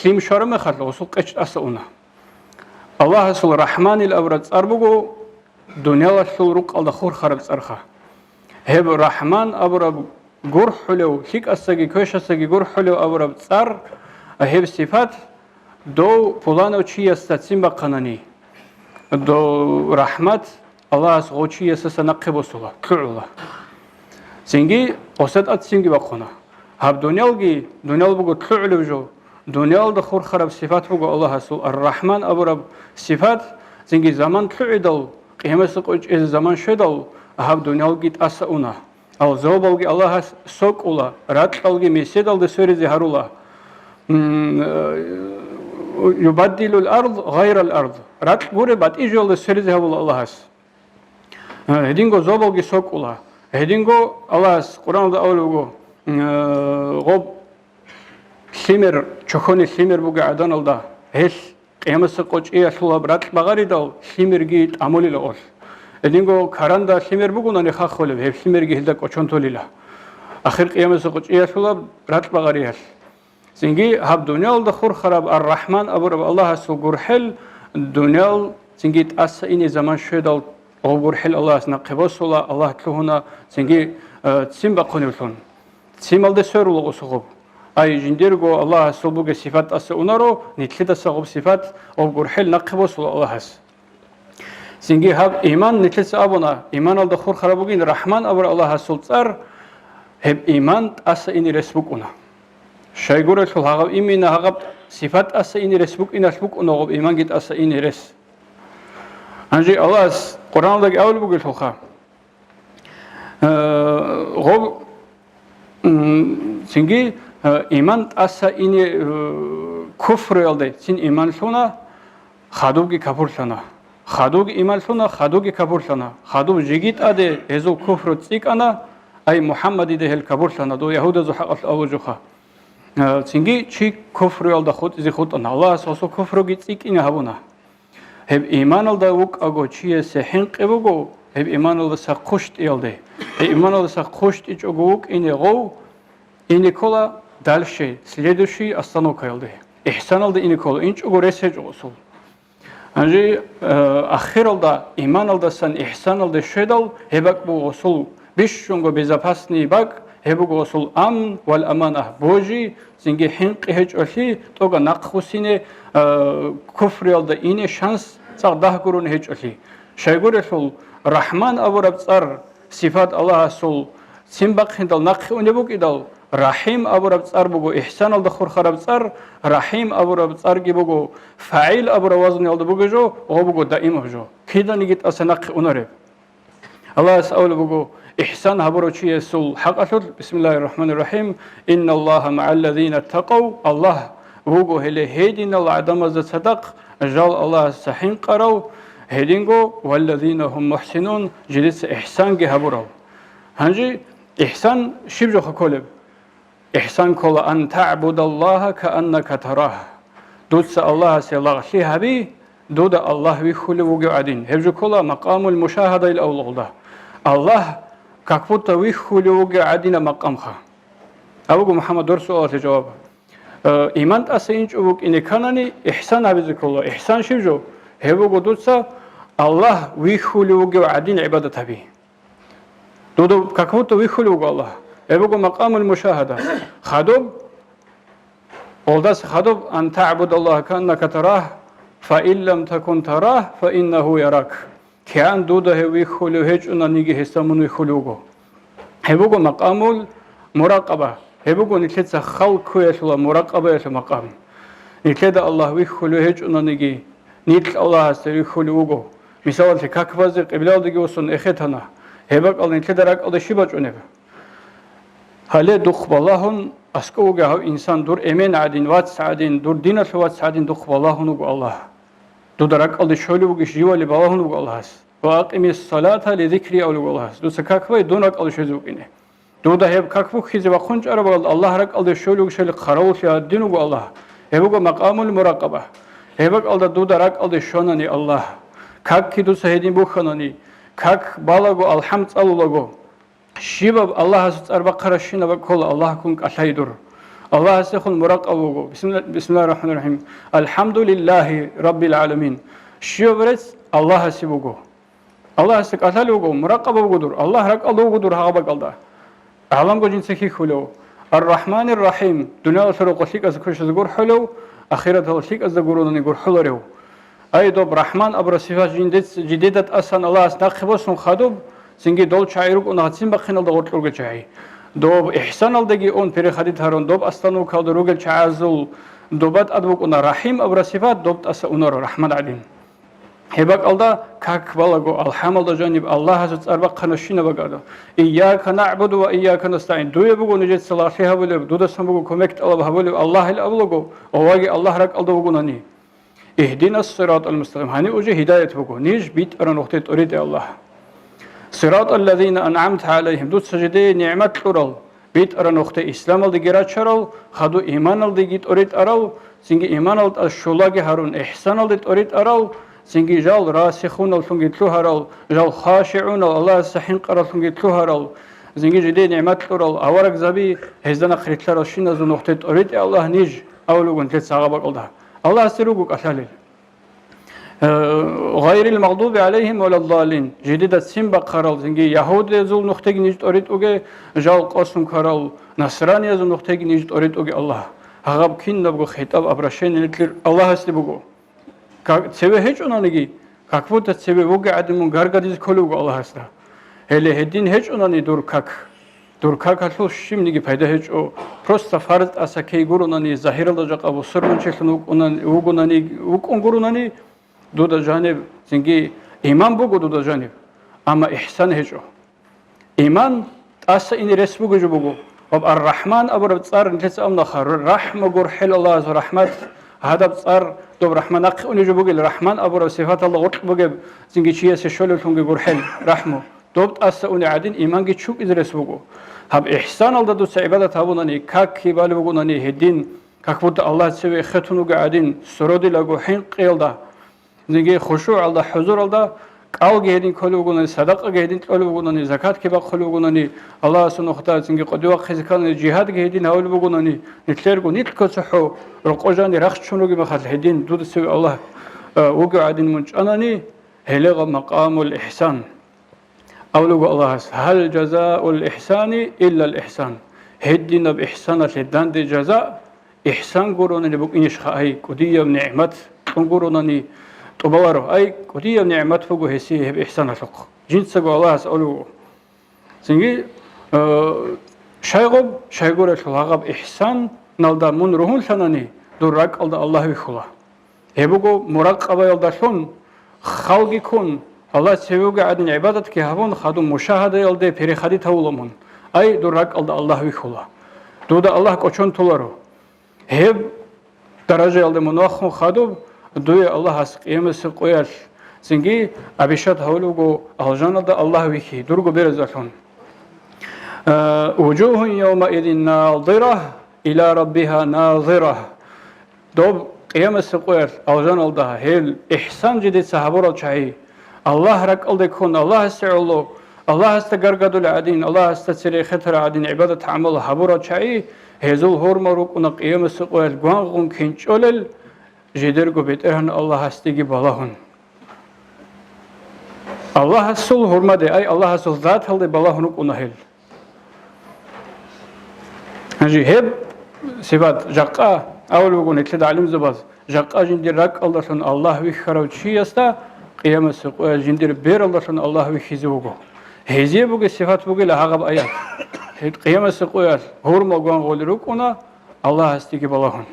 лъим щвараб мехалъ гъосул къеч тӀаса уна. Аллагьасул Рахманил абураб цӀар буго, дуниялалъул рукъалда хурхараб цӀарха. Гьеб Рахман абураб гурхӀулев, лъикӀасаги квешасаги гурхӀулев абураб цӀар, гьеб сипат дов пуланав чиясда ццин бахъанани, дов рахмат Аллагьас гъов чиясаса нахъе босула, лъугӀула. Цинги гъоса тӀад ццинги бахъуна. Гьаб дуниялги, дуниял буго лъугӀулеб жо, дуниялда хурхараб сипат буго Аллагьасул, Ар-Рахман абураб сипат, цинги заман лъугӀидал, къиямасеб къо чӀезе заман щведал, гьаб дуниялги тӀаса уна. Ал зобалги Аллагьас сокӀула, ракьалги меседалде сверизе гьарула. М, э, юбаддилул ард гъайрал ард. Ракь гуре батӀи жоялде сверизе гьабула Аллагьас. Э, гьединго зобалги сокӀула. Гьединго Аллагьас Къуръаналда абулеб буго, м, э, гъоб лъимер, чохьони лъимер бугеб гӀаданалда, гьелъ Къиямасеб къо чӀеялъулаб ракь багъаридал, лъимерги тӀамулила гъолъ. Гьединго каранда лъимер бугонани хахулеб, гьеб лъимерги гьелда кӀочон толила. Ахир Къиямасеб къо чӀеялъулаб ракь багъариялъ. Цинги гьаб дуниялда хурхараб Ар-Рахман абураб Аллагьасул гурхӀел, дуниял цинги тӀаса ине заман щведал, гъоб гурхӀел Аллагьас нахъе босула, Аллагь лъугьуна цинги, э, ццин бахъуневлъун. Цциналде сверула гъосухъуб. Ай, жиндирго Аллагьасул бугеб сипат тӀаса унаро, нилъедаса гъоб сипат, гъоб гурхӀел нахъе босула Аллагьас. Цинги гьаб иман, нилъеца абуна, иманалда хурхараб бугин Рахман абураб Аллагьасул цӀар, гьеб иман тӀаса ине рес букӀуна. Щайгурелъул гьагъаб имина, гьагъаб сипат тӀаса ине рес букӀиналъ букӀуна гъоб иманги тӀаса ине рес. Гьанже Аллагьас Къуръаналдаги абулеб бугелъулха, Э, гъоб, м, цинги, э, иман тӀаса ине, э, куфруялде цин иман лъуна, хадубги капурлъана. Хадубги иман лъуна, хадубги капурлъана. Хадуб жеги тӀаде гьезул куфру цӀикӀкӀана, ай МухӀаммадида гьел капурлъана, дов ягьудазул хӀакъалъ абулеб жуха. Э, цинги чи куфруялда хутӀизе хутӀана. Аллагьас гъосул куфруги цӀикӀкӀине гьабуна. Гьеб иманалда вукӀаго чиясе хӀинкъи буго, гьеб иманалдаса хъущтӀиялде. Гьеб иманалдаса хъущтӀичӀого вукӀине гъов, ине ккола дальше, следующий остановкаялде. ИхӀсаналде ине ккола, инчӀого рес гьечӀо гъосул. Гьанже, э, ахиралда иманалдасан ихӀсаналде щведал, гьеб бакӀ буго гъосул бищунго безопасный бакӀ, гьеб буго гъосул амн вал амана, божи, цинги хӀинкъи гьечӀолъи, тӀоба нахъвуссине, э, куфруялда ине шанс цӀакъ дагь гурони гьечӀолъи. Щайгурелъул, Рахман абураб цӀар, сипат Аллагьасул ццин бахъиндал нахъе унеб букӀидал, Рахим абураб цӀар буго ихӀсаналда хурхараб цӀар, Рахим абураб цӀарги буго, фагӀил абураб вазниялда бугеб жо, гъо буго даимаб жо. Киданиги тӀаса нахъе унареб. Аллагьас абулеб буго, ихсан гьабурав чиясул хӀакъалъулъ, бисмиллагьир рахӀманир рахӀим, «Инналлагьа магӀаллазина ттакъав», Аллагь вуго гьеле гьединал гӀадамазда цадахъ, жал Аллагьасда хӀинкъарав, гьединго, «валлазина гьум мухӀсинун», жидеца ихсанги гьабурав. Гьанже ихсан щиб жоха кколеб? Ихсан ккола, «Ан таъбудаллагьа кааннака тарагь». Дуца Аллагьасе лагълъи гьаби, дуда Аллагь вихьулев вугев гӀадин. Гьеб жо ккола макъамул мушагьадайил авлугъда. Аллагь как будто вихьулев вугев гӀадинаб макъамха. Абуго, МухӀаммад, дур суалалъе жаваб. Э, иман тӀаса инчӀо букӀине кканани, ихсан гьабизе ккола. Ихсан щиб жо? Гьеб буго дуца Аллагь вихьулев вугев гӀадин гӀибадат гьаби. Дуда как будто вихьулев вуго Аллагь. Гьеб буго макъамул мушагьада. Хадуб, гъолдаса хадуб, «Ан таъбудаллагьа кааннака тарагь, фа ин лам такун тарагь, фа иннагьу ярак». КигӀан дуда гьев вихьулев гьечӀонаниги, гьесда мун вихьулев вуго. Гьеб буго макъамул муракъаба. Гьеб буго нилъеца хал кквеялъула муракъабаялъул макъам. Нилъеда Аллагь вихьулев гьечӀонаниги, нилъ Аллагьасда вихьулев вуго. Мисалалъе, как базе къиблаялдеги вуссун эхетана. Гьеб бакӀал нилъеда ракӀалде щиб бачӀунеб? Гьале духъ балагьун, аскӀов вугев гьав инсан, дур эмен гӀадин, вац гӀадин, дур диналъул вац гӀадин духъ балагьун вуго Аллагь. Дуда ракӀалде щолев вугищ живали балагьун вуго Аллагьас. «Ва акъимис салата ли зикри», – абулеб Аллагьас. Дуца как бай, дун ракӀалде щвезе букӀине. Дуда гьеб как бухьизе вахъун чӀараб Аллагь ракӀалде щолев вугищали хъаравуллъи гьадин вуго Аллагь. Гьеб буго макъамул муракъаба. Гьеб бакӀалда дуда ракӀалде щванани Аллагь, какги дуца гьедин бухьанани, как балаго, алхӀам цӀалулаго, щибаб Аллагьасул цӀар бахъаращинаб ккола Аллагьгун кӀалъай дур. Аллагьасехун муракъаб буго. Бисмилла-, бисмиллагьир рахӀманир рахӀим. АлхӀамдулиллагьи раббил гӀаламин. Щибаб рецц Аллагьасе буго. Аллагьасда кӀалъалев вуго, муракъаба буго дур, Аллагь ракӀалда вуго дур гьагъаб бакӀалда. ГӀаламго жинца хьихьулев, Ар-Рахманир-Рахим, дуниялалъул рокъо лъикӀазда ккурщиназе гурхӀулев, ахираталда лъикӀазда гуронани гурхӀуларев. Ай, доб Рахман абураб сипат жиндец-, жидеда тӀасан Аллагьас нахъе босун хадуб, цинги дол чагӀи рукӀуна гьацин бахъиналда гъоркье ругел чагӀи. Доб ихсаналдаги ун переходить гьарун, доб остановкалда ругел чагӀазул доба тӀад букӀуна Рахим абураб сипат, доб тӀаса унаро Рахман гӀадин. Гьеб бакӀалда как балаго, алхӀамалда жаниб Аллагьасул цӀар бахъанщинаб бакӀалда, «Ийяка нагӀбуду ва ийяка настагӀин», дуе буго нижеца лагълъи гьабулеб, дудасан буго кумек тӀалаб гьабулеб Аллагьил абулаго, ваги Аллагь ракӀалда вугонани. «Игьдинас сиратал мустакъим», гьанив уже гьидаят буго, ниж битӀараб нухде тӀоритӀе Аллагь. «Сиратал лазина ан'амта гӀалайгьим», дуца жидее нигӀмат кьурал, битӀараб нухде исламалдеги рачарал, хаду иманалдеги тӀоритӀарал, цинги иманалда щулаги гьарун, ихсаналде тӀоритӀарал, цинги жал расихуналлъунги лъугьарал, жал хашигӀунал, Аллагьасда хӀинкъараллъунги лъугьарал, цинги жидее нигӀмат кьурал аварагзаби, гьезда нахърилълъаралщиназул нухде тӀоритӀе Аллагь ниж, абулеб буго нилъеца гьагъаб бакӀалда. Аллагьасде руго кӀалъалел. Э, гъайрил магъдуби гӀалайгьим валаддаллин, жидеда ццин бахъарал, цинги ягьудиязул нухдеги ниж тӀоритӀуге, жал къосун ккарал насраниязул нухдеги ниж тӀоритӀуге Аллагь. Гьагъаб кинабго хитӀаб, обращение нилъер Аллагьасде буго. Ка-, цеве гьечӀонаниги, как будто цеве вугев гӀадин мун гаргадизе кколев вуго Аллагьасда. Гьеле гьедин гьечӀонани дур как, дур какалъул щибниги пайда гьечӀо, просто фарз тӀаса ккей гуронани, загьиралда жакъа бусурманчилъун вукӀунан-, вугонани, вукӀун гуронани, дуда жаниб цинги иман буго дуда жаниб, амма ихсан гьечӀо. Иман тӀаса ине рес бугеб жо буго. Ва Ар-Рахман абураб цӀар нилъеца амнаха, рахӀму гурхӀел Аллагьасул рахӀмат, гьадаб цӀар доб рахӀмат нахъе унеб жо бугел, рахӀман абураб сипаталда гъоркь бугеб, цинги чиясе щолевлъунги гурхӀел рахӀму. Доб тӀаса уни гӀадин, иманги чукӀизе рес буго. Гьаб ихсаналда дуца гӀибадат гьабунани, как кибали бугунани гьедин, как будто Аллагь цеве эхетун вугев гӀадин, сородилаго хӀинкъиялда, цинги хушугӀалда, хӀузуралда, кӀалги гьедин кколев вугунани, садакъаги гьедин кьолев вугунани, закатги бахъулев вугунани, Аллагьасул нухда цинги къодив вахъизе кканани, жигьадги гьедин гьавулев вугунани, нилъерго нилъго цохӀо рокъо жани рахчун ругеб мехалъ гьедин, дуда цеве Аллагь, э, вугев гӀадин мун чӀанани, гьеле гъаб макъамул ихсан. Абулеб буго Аллагьас: «Гьал жазаул ихсани иллал ихсан». Гьединаб ихсаналъе данде жаза ихсан гуронани букӀинищха, ай, кӀудияб нигӀмат кьун гуронани тӀубаларо, ай, кӀудияб нигӀмат буго гьесие гьеб ихсаналъухъ. Жинцаго Аллагьас абулеб буго. Цинги, э, щайгъуб, щайгурелъул гьагъаб ихсаналда мун ругьунлъанани, дур ракӀалда Аллагь вихьула. Гьеб буго муракъабаялдалъун, халги ккун, Аллагь цеве вугев гӀадин гӀибадатги гьабун, хадуб мушагьадаялде переходить гьавула мун. Ай, дур ракӀалда Аллагь вихьула. Дуда Аллагь кӀочон толаро. Гьеб даражаялде мун вахъун хадуб, дуе Аллагьас къиямасеб къоялъ цинги обещать гьавулев вуго алжаналда Аллагь вихьи, дурго беразалъун. Э, «Вужугьун явмаидин надира, иля раббиха назира». Доб къиямасеб къоялъ алжаналда гьел ихсан жидеца гьабурал чагӀи, Аллагь ракӀалде ккун, Аллагьасе гӀоло, Аллагьасда гаргадулев гӀадин, Аллагьасда цере хетарав гӀадин гӀибадат-гӀамал гьабурал чагӀи, гьезул гьурмал рукӀуна къиямасеб къоялъ гвангъун кинчӀолел жидерго БетӀергьан Аллагьасдеги балагьун. Аллагьасул гьурмаде, ай, Аллагьасул заталде балагьун рукӀуна гьел. Гьанже гьеб сипат жакъа, абулеб буго нилъеда гӀалимзабаз, жакъа жиндир ракӀалдалъун Аллагь вихьарав чиясда къиямасеб къоялъ жиндир бералдалъун Аллагь вихьизе вуго. Гьезие бугеб сипат бугила гьагъаб аят. Гьеб къиямасеб къоялъ гьурмал гвангъулел рукӀуна Аллагьасдеги балагьун.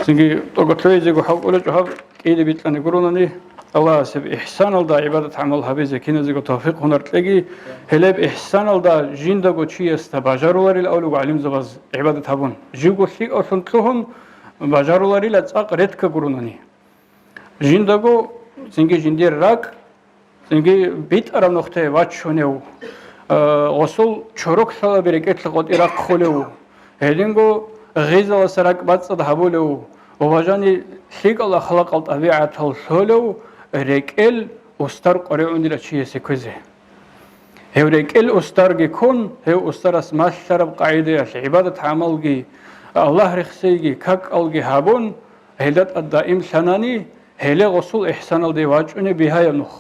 Цинги тӀокӀалъугьизего хӀал кӀолечӀо гьаб кӀиде бикьани гуронани, Аллагьас гьеб ихсаналда гӀибадат-гӀамал гьабизе киназего тавфикъ-гьунар кьеги, гьелеб ихсаналда жиндаго чиясда бажаруларил абулеб гӀалимзабаз гӀибадат гьабун, живго лъикӀавлъун лъугьун бажаруларила цӀакъ редко гуронани. Жиндаго цинги жиндир ракӀ Цинги битӀараб нухде вачунев, э, гъосул чорок лъалаби рекӀелъа къотӀи рахъулев, гьединго гъизаласа ракӀбацӀцӀад гьабулев ва бажани лъикӀал ахлакъал тӀабигӀатал лъолев рекӀел устар къваригӀунила чиясе кквезе. Гьев рекӀел устарги ккун, гьев устарас малъараб къагӀидаялъ гӀибадат-гӀамалги, Аллагь рехсейги, какалги гьабун, гьелда тӀад даимлъанани, гьеле гъосул ихсаналде вачӀунеб бигьаяб нух.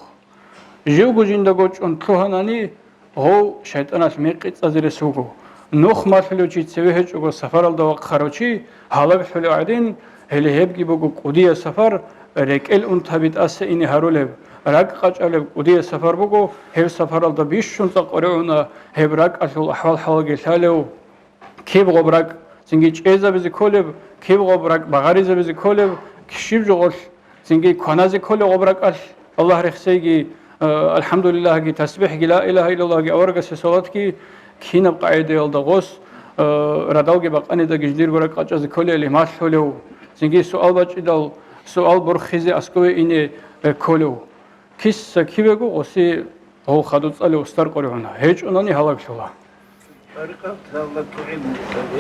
Живго жиндаго чӀун лъугьанани, гъов шайтӀаналъ мекъи цӀазе рес вуго. Нух малъулев чи цеве гьечӀого сапаралда вахъарав чи гьалаглъулев гӀадин, гьеле гьебги буго кӀудияб сапар, рекӀел унтаби тӀаса ине гьарулеб, ракӀ къачӀалеб кӀудияб сапар буго, гьеб сапаралда бищун цӀакъ регӀуна гьеб ракӀалъул ахӀвал-хӀалалги лъалев. Киб гъоб ракӀ цинги чӀезабизе кколеб, киб гъоб ракӀ багъаризабизе кколеб, щиб жо гъолъ цинги кваназе кколеб гъоб ракӀалъ, Аллагь рехсейги, э, алхӀамдулиллагьги, тасбихӀги, ла илагьа иллаллагьги, аварагасе салатги, кинаб къагӀидаялда гъос, э, радалги бакъанидаги жиндирго ракӀ къачӀазе кколел малъулев, цинги суал бачӀидал, суал борхизе аскове ине, э, кколев. Киса кивего гъоси гъол хадув цӀалев устар къоригӀуна, гьечӀунани гьалаглъула.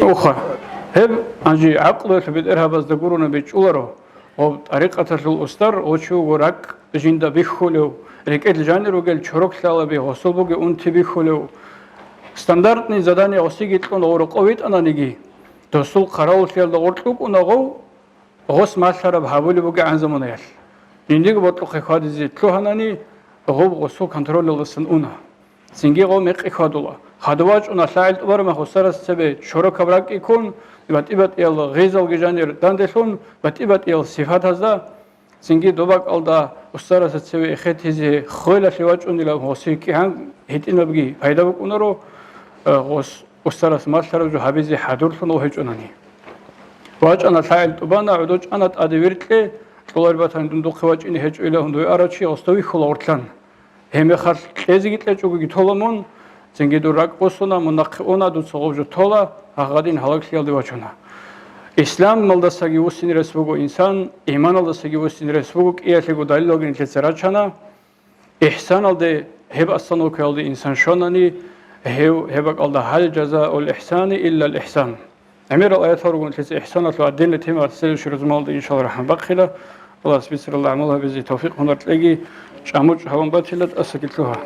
Уха. Гьеб, гьанже гӀакълуялъ бетӀергьабазда гурони бичӀчӀуларо, гъоб тӀарикъаталъул устар гъо чи вуго ракӀ жинда бихьулев, рекӀел жанир ругел чорок лъалаби гъосул бугеб унти бихьулев. Стандартный задание гъосиги кьун гъо рокъов витӀананиги, досул хъаравуллъиялда гъоркь вукӀуна гъов, гъос малъараб гьабулеб бугебгӀан заманаялъ. Жиндиего бокьухъе хьвадизе лъугьанани, гъоб гъосул контролалдасан уна. Цинги гъов мекъи хьвадула. Хадув вачӀуна, лъагӀел тӀубараб мах устарас цебе чорокаб ракӀги ккун, батӀи-батӀиял гъизалги жанир данделъун, батӀи-батӀиял сипатазда, цинги доб бакӀалда устарас цеве эхетизе хвелалъе вачӀунилан гъоси кӀигӀан гьитӀинабги пайда букӀунаро, э, гъос устарас малъараб жо гьабизе хӀадурлъун гъов гьечӀунани. ВачӀана, лъагӀел тӀубана, гӀодов чӀана тӀаде виркье, кьолареб батани, дун духъе вачӀине гьечӀо илагьун дуе арав чи гъосда вихьула гъоркьан. Гьебмехалъ кьезеги кьечӀогоги тола мун, цинги дур ракӀ босуна, мун нахъе уна, дуца гъоб жо тола, гьагъадин гьалаглъиялде вачуна. Исламалдасаги вуссине рес буго инсан, иманалдасаги вуссине рес буго, кӀиялъего далилалги нилъеца рачана. ИхӀсаналде гьеб остановкаялде инсан щванани, гьев гьеб бакӀалда: «Гьал жазаул ихӀсани иллал ихӀсан». ГӀемерал аятал ругун нилъеца ихӀсаналъул отдельный тема следующий разумалда, иншалла, рахӀмат бахъила. Аллагьас бицаралда гӀамал гьабизе тавфикъ гьунар кьеги, чӀамучӀ гьабун батила, тӀасаги лъугьа.